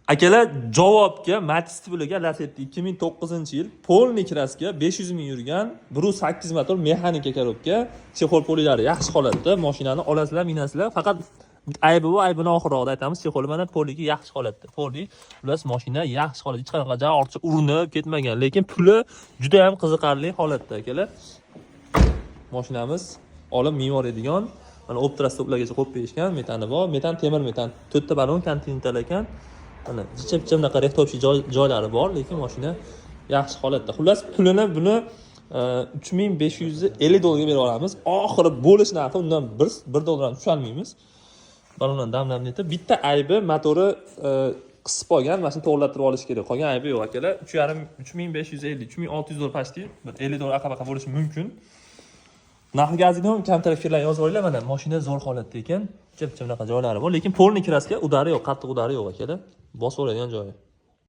Akalar, javobga Matiz puliga Lacetti, 2009-yil, полный краска, 500 ming yurgan, 1.8 motor, mexanika коробка, чехол polilari yaxshi holatda. Mashinani olasizlar, minasizlar. Faqat aybi bu, aybini oxirroqda aytamiz. Чехол i mana, полики yaxshi holatda. Полный, xullas, mashina yaxshi holatda, hech qanaqa joy ortiqcha urinib ketmagan, lekin puli juda ham qiziqarli holatda, akalar. Mashinamiz olib minib yuboradigan. Mana, Optra stoplargacha qo'yib berishgan, metani bor, metan, temir metan, to'rtta balon Continental ekan. Mana, jicha picha bunaqa рихтовщик joylari bor, lekin mashina yaxshi holatda. Xullas, pulini buni 3550 dollarga berib olamiz. Oxiri bo'lish narxi, undan bir dollar ham tusholmaymiz. Balondan dam dam netib, bitta aybi motori qisib qolgan, mana shuni to'g'irlattirib olish kerak. Qolgan aybi yo'q, akalar. 3,5, 3550, 3600 dollar почти, bir 50 dollar aqa baqa bo'lishi mumkin. Narxiga arziydi, kamtaroq fikrlarni yozib olinglar. Mana, mashina zo'r holatda ekan. Picha picha bunaqa joylari bor, lekin полный краска, udari yo'q, qattiq udari yo'q, akalar. Bosib oladigan joyi.